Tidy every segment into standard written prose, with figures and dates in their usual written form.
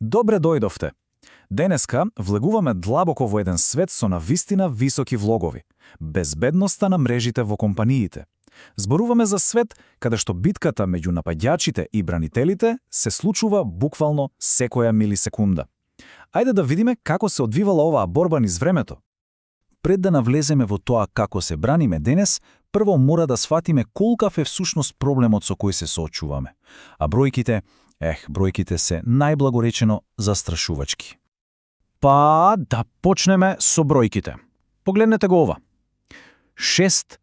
Добре дојдовте. Денеска влегуваме длабоко во еден свет со навистина високи влогови. Безбедноста на мрежите во компаниите. Зборуваме за свет каде што битката меѓу напаѓачите и бранителите се случува буквално секоја милисекунда. Ајде да видиме како се одвивала оваа борба низ времето. Пред да навлеземе во тоа како се браниме денес, прво мора да сватиме колкав е всушност проблемот со кој се соочуваме. А бројките се најблагоречено застрашувачки. Па да почнеме со бројките. Погледнете го ова. 6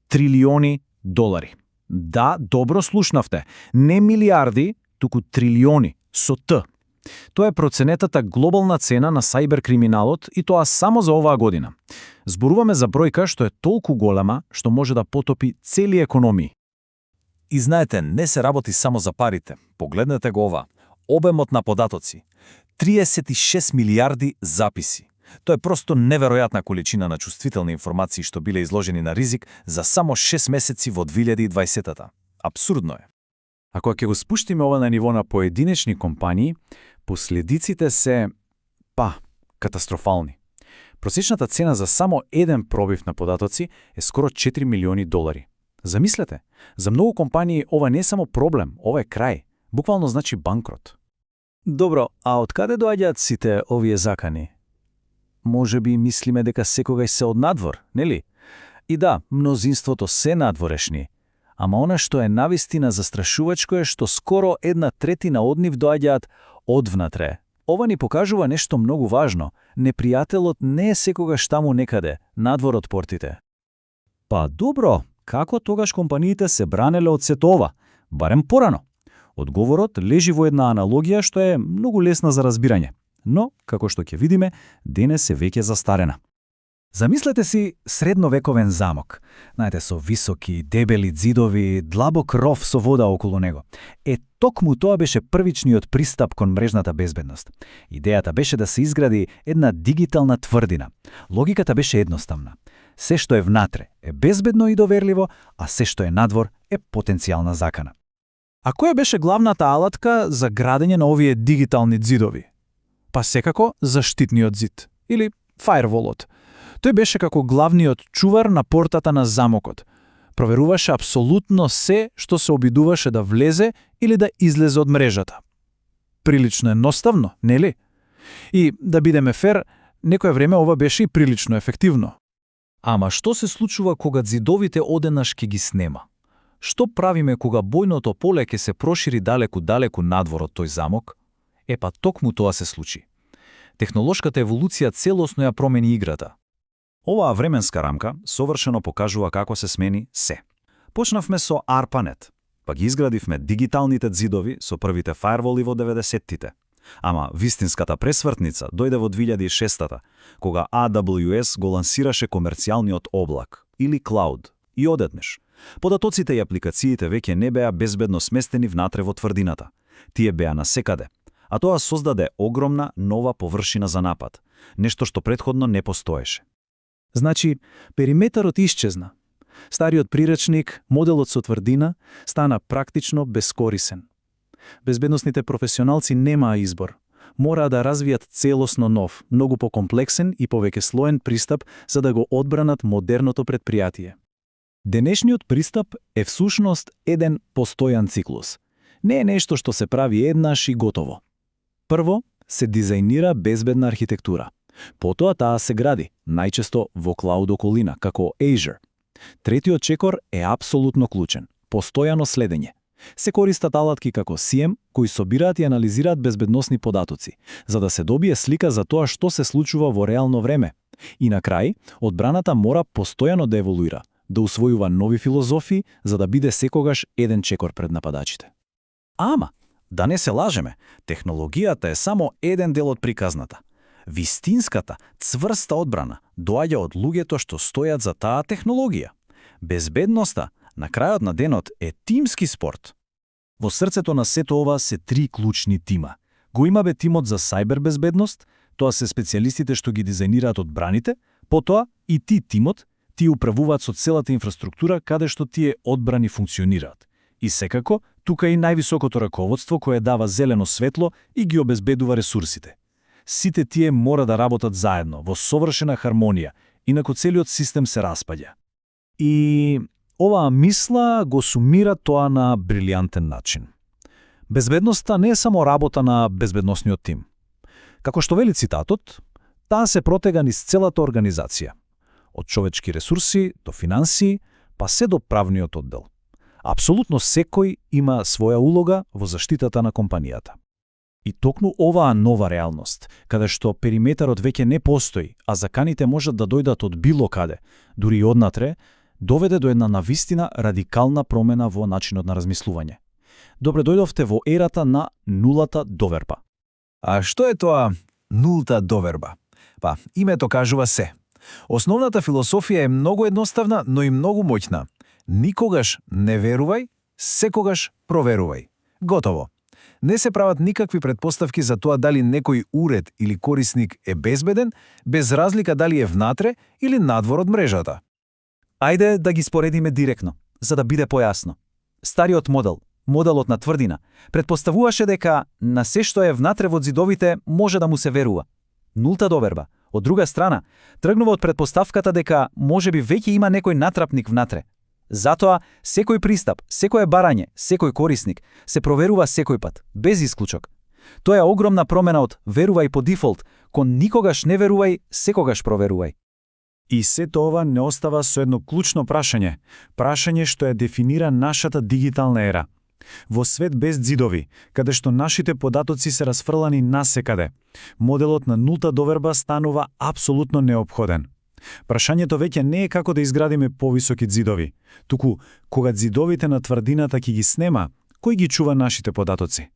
трилиони долари. Да, добро слушнавте. Не милиарди, туку трилиони, со Т. Тоа е проценетата глобална цена на сајберкриминалот и тоа само за оваа година. Зборуваме за бројка што е толку голема што може да потопи цели економии. И знаете, не се работи само за парите. Погледнете го ова. Обемот на податоци. 36 милиарди записи. Тоа е просто неверојатна количина на чувствителни информации што биле изложени на ризик за само 6 месеци во 2020-та. Абсурдно е. Ако ќе го спуштиме ова на ниво на поединечни компании, последиците се, катастрофални. Просечната цена за само еден пробив на податоци е скоро 4 милиони долари. Замислете, за многу компании ова не е само проблем, ова е крај. Буквално значи банкрот. Добро, а откаде доаѓаат сите овие закани? Може би мислиме дека секогаш се од надвор, нели? И да, мнозинството се надворешни. Ама она што е навистина застрашувачко е што скоро 1/3 од нив доаѓаат одвнатре. Ова ни покажува нешто многу важно. Непријателот не е секогаш таму некаде, надвор од портите. Па добро, како тогаш компаниите се бранеле од сето ова? Барем порано. Одговорот лежи во една аналогија што е многу лесна за разбирање. Но, како што ќе видиме, денес е веќе застарена. Замислете си средновековен замок. Знаете, со високи, дебели ѕидови, длабок ров со вода околу него. Токму тоа беше првичниот пристап кон мрежната безбедност. Идејата беше да се изгради една дигитална тврдина. Логиката беше едноставна. Се што е внатре е безбедно и доверливо, а се што е надвор е потенцијална закана. А која беше главната алатка за градење на овие дигитални ѕидови? Па секако заштитниот ѕид, или фаерволот. Тој беше како главниот чувар на портата на замокот. Проверуваше апсолутно се што се обидуваше да влезе или да излезе од мрежата. Прилично едноставно, нели? И, да бидеме фер, некое време ова беше и прилично ефективно. Ама што се случува кога ѕидовите одеднаш ќе ги снема? Што правиме кога бојното поле ќе се прошири далеку надвор од тој замок? Па токму тоа се случи. Технолошката еволуција целосно ја промени играта. Оваа временска рамка совршено покажува како се смени се. Почнавме со ARPANET, па ги изградивме дигиталните ѕидови со првите фаерволи во 90-тите. Ама вистинската пресвртница дојде во 2006-та, кога AWS го лансираше комерцијалниот облак, или клауд, и одеднаш. Податоците и апликациите веќе не беа безбедно сместени внатре во тврдината. Тие беа насекаде. А тоа создаде огромна нова површина за напад, нешто што претходно не постоеше. Значи, периметарот исчезна. Стариот приречник, моделот со тврдина, стана практично бескорисен. Безбедносните професионалци немаа избор. Мораа да развијат целосно нов, многу покомплексен и повеќе слоен пристап за да го одбранат модерното претпријатие. Денешниот пристап е всушност еден постојан циклус. Не е нешто што се прави еднаш и готово. Прво, се дизајнира безбедна архитектура. Потоа таа се гради, најчесто во клауд околина, како Azure. Третиот чекор е апсолутно клучен – постојано следење. Се користат алатки како SIEM, кои собираат и анализираат безбедносни податоци, за да се добие слика за тоа што се случува во реално време. И на крај, одбраната мора постојано да еволуира, да усвојува нови филозофии, за да биде секогаш еден чекор пред нападачите. Ама, да не се лажеме, технологијата е само еден дел од приказната. Вистинската, цврста одбрана доаѓа од луѓето што стојат за таа технологија. Безбедноста, на крајот на денот, е тимски спорт. Во срцето на сето ова се три клучни тима. Го имаме тимот за сајбербезбедност, тоа се специјалистите што ги дизајнираат одбраните, потоа IT тимот, тие управуваат со целата инфраструктура каде што тие одбрани функционираат. И секако, тука и највисокото раководство кое дава зелено светло и ги обезбедува ресурсите. Сите тие мора да работат заедно, во совршена хармонија, инаку целиот систем се распаѓа. И оваа мисла го сумира тоа на брилијантен начин. Безбедноста не е само работа на безбедносниот тим. Како што вели цитатот, таа се протега низ целата организација. Од човечки ресурси до финансии, па се до правниот оддел. Апсолутно секој има своја улога во заштитата на компанијата. И токму оваа нова реалност, каде што периметарот веќе не постои, а заканите можат да дојдат од било каде, дури и однатре, доведе до една навистина радикална промена во начинот на размислување. Добре дојдовте во ерата на нулата доверба. А што е тоа нулта доверба? Па, името кажува се. Основната философија е многу едноставна, но и многу моќна. Никогаш не верувај, секогаш проверувај. Готово. Не се прават никакви предпоставки за тоа дали некој уред или корисник е безбеден, без разлика дали е внатре или надвор од мрежата. Ајде да ги споредиме директно, за да биде појасно. Стариот модел, моделот на тврдина, предпоставуваше дека на се што е внатре во зидовите може да му се верува. Нулта доверба, од друга страна, тргнува од предпоставката дека можеби веќе има некој натрапник внатре. Затоа, секој пристап, секое барање, секој корисник се проверува секој пат, без исклучок. Тоа е огромна промена од верувај по дефолт, кон никогаш не верувај, секогаш проверувај. И сето ова не остава со едно клучно прашање, прашање што ја дефинира нашата дигитална ера. Во свет без ѕидови, каде што нашите податоци се расфрлани насекаде, моделот на нулта доверба станува апсолутно неопходен. Прашањето веќе не е како да изградиме повисоки ѕидови, туку кога ѕидовите на тврдината ќе ги снема, кој ги чува нашите податоци?